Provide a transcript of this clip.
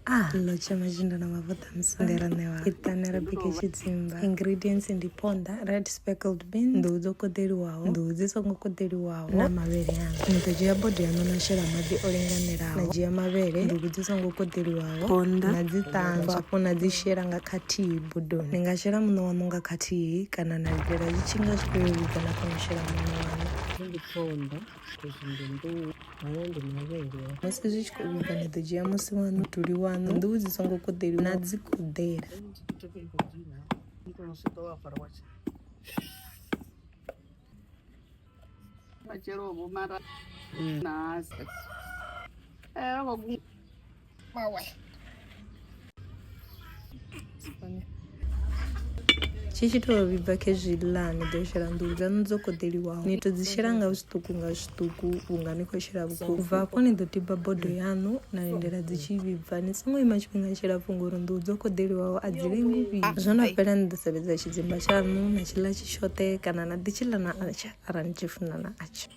Ah, lotsha mazhinda na mavhuḓa musanda ra ṋewa iṱani ra bike tshidzimba. Ingredients ndi phonḓa, red speckled bean, nḓuhu dzo koḓeliwaho, nḓuhu dzi songo koḓeliwaho na mavhele aṋu. Ni ḓo dzhia bodo yaṋu na shela maḓi o linganelaho, na dzhia mavhele, nḓuhu dzi songo koḓeliwaho, phonḓa na dzi ṱanzwa hafhu na dzi shela nga khathihi bodoni. Ni nga shela muṋo waṋu nga khathihi kana na lindela zwi tshi nga zwi khou yo vhibva na kona u shela muṋo waṋu. Ndi phonḓa, izwi ndi nḓuhu. Haya ndi mavhele. Musi zwi tshi khou vhibva ni ḓo dzhia musi waṋu, mutuli waṋu, nḓuhu dzi songo koḓeliwa na dzi koḓela. Tshi tshi tou vhibva khezwiḽa ni ḓo shela nḓuhu dzaṋu dzo koḓeliwaho ni tou dzi shela nga zwiṱuku nga zwiṱuku vhunga ni khou shela vhukhuhu. U bva hafho ni ḓo tiba bodo yaṋu na lindela dzi tshi vhibva ni songo ima tshifhinga tshilapfhu ngori nḓuhu dzo koḓeliwaho a dzi lengi u vhibva. Zwo no fhela ni ḓo sevhedza tshidzimba tshaṋu na tshi ḽa tshi tshoṱhe kana na ḓi tshi ḽa na atsha arali ni tshi funa na atsha.